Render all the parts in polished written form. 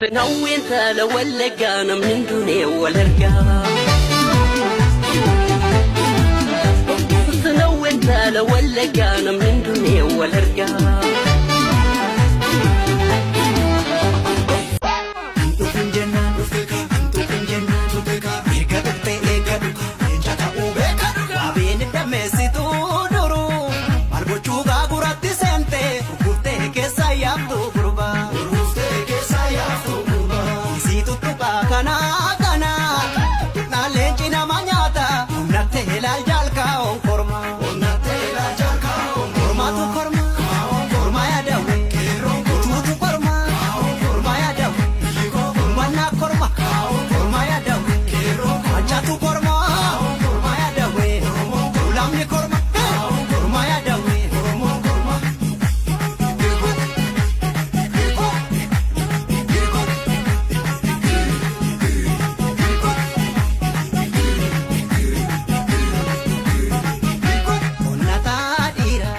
Hawween taala Wallaggaa namni hin duune wal argaa. Hawween taala Wallaggaa namni hin duune wal argaa. Dhufin jennaan dhufin jennaan erga dhuftee eega dhuga leenca ta'uu beeka waabeen dameessituu duruu maal gochuu gaaguratti seente gurguftee keessa yaaftu gurbaa. Isii tuttuqaa kanaa kanaa tuqnaan leenci nama nyaata humnattee ilaal jaalkaa onkorma. Kormaatu korma korma yaadawwe utuutu korma korma yaadawwe ummannaa korma korma yaadawwe machaatu korma korma yaadawwe ulamni korma korma yaadawwe. Onnataa dhiira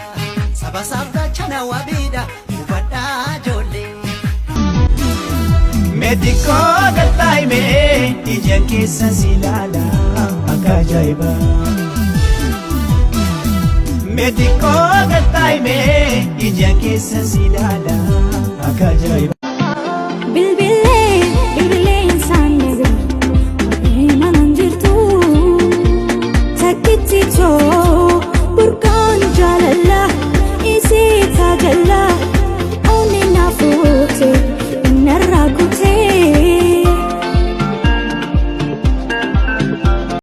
saba saaf gaachana wabiidha hubadhaa ijoollee. Meetikoo galtaa'imee ija keessa si ilaala akka ajaa'ibaa. Meetikoo galtaa'imee ija keessa si ilaala akka ajaa'ibaa.